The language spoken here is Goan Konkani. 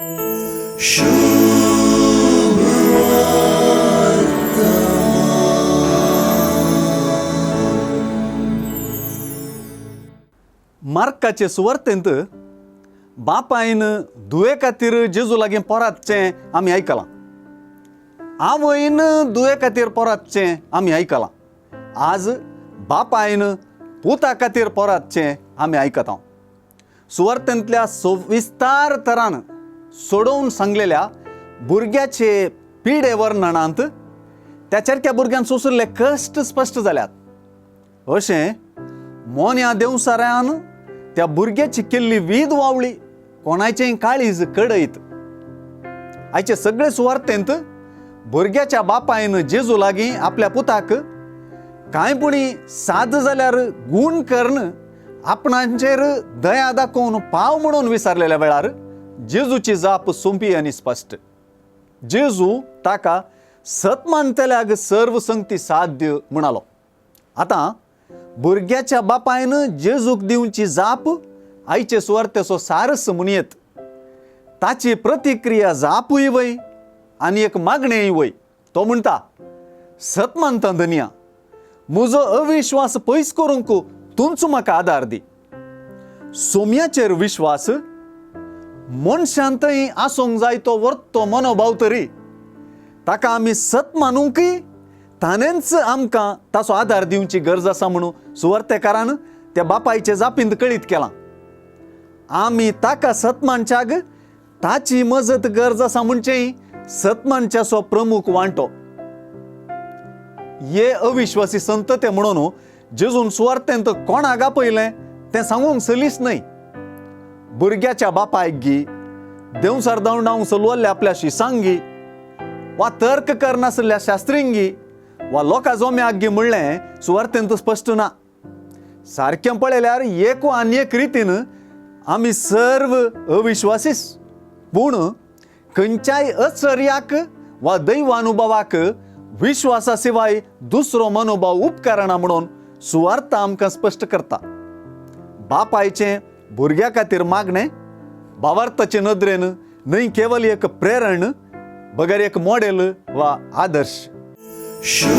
मार्काचे सुवार्तेंत बापायन धुवे खातीर जेजू लागीं पोरातचें आमी आयकलां, आवयन धुवे खातीर पोरातचें आमी आयकलां, आज बापायन पुता खातीर पोरातचें आमी आयकता. सुवार्तेंतल्या सविस्तार तरान सोडोवन सांगलेल्या भुरग्याचे पिडे वर्णनांत त्या चेरक्या भुरग्यान सोंशिल्ले कश्ट स्पश्ट जाल्यात. अशें मोन्या देंवसाऱ्यान त्या भुरग्याची केल्ली वीद वावळी कोणाचेंय काळीज कडयत. आयचे सगळे सुवार्तेंत भुरग्याच्या बापायन जेजू लागीं आपल्या पुताक कांय पुणी साद जाल्यार गूण करून आपणांचेर दया दाखोवन पाव म्हणून विचारलेल्या वेळार जेजूची जाप सोंपी आनी स्पश्ट. जेजू ताका सत मानतल्याक सर्व संगती साध्य म्हणालो. आतां भुरग्याच्या बापायन जेजूक दिवची जाप आयचे सुवार्तेचो सारस म्हणयेत. ताची प्रतिक्रिया जापूय वय आनी एक मागणेय वय. तो म्हणटा, सत मानता धनया, म्हजो अविश्वास पयस करूंक तूंच म्हाका आदार दी. सोम्याचेर विश्वास मनशांतय आसूंक जाय तो वर्तो मनोभाव तरी ताका आमी सत मानूंकय ताणेंच आमकां ताचो आदार दिवची गरज आसा म्हणून सुवार्तेकारान त्या बापायचे जापींत कळीत केलां. आमी ताका सत मानच्याक ताची मजत गरज आसा म्हणचेय सत मानच्याचो प्रमुख वांटो. हे अविश्वासी संत ते म्हणून जेजून सुवार्तेंत कोणाक आपयलें तें सांगूंक सलीस न्हय. भुरग्याच्या बापायक गी, देंवसार दवंडावंक चलवल्ल्या आपल्या शिसांगी वा तर्क करनासल्या शास्त्रींगी वा लोकां जोम्याक गी म्हणलें सुवार्तेंत स्पश्ट ना. सारकें पळयल्यार एक आनी एक रितीन आमी सर्व अविश्वासीस, पूण खंयच्याय अचर्याक वा दैवानुभवाक विश्वासा शिवाय दुसरो मनोभाव उपकारना म्हणून सुवार्थ आमकां स्पश्ट करता. बापायचें भुरग्या खातीर मागणें भावार्थाचे नदरेन न्हय केवल एक प्रेरण बगर एक मॉडेल वा आदर्श. शुभ.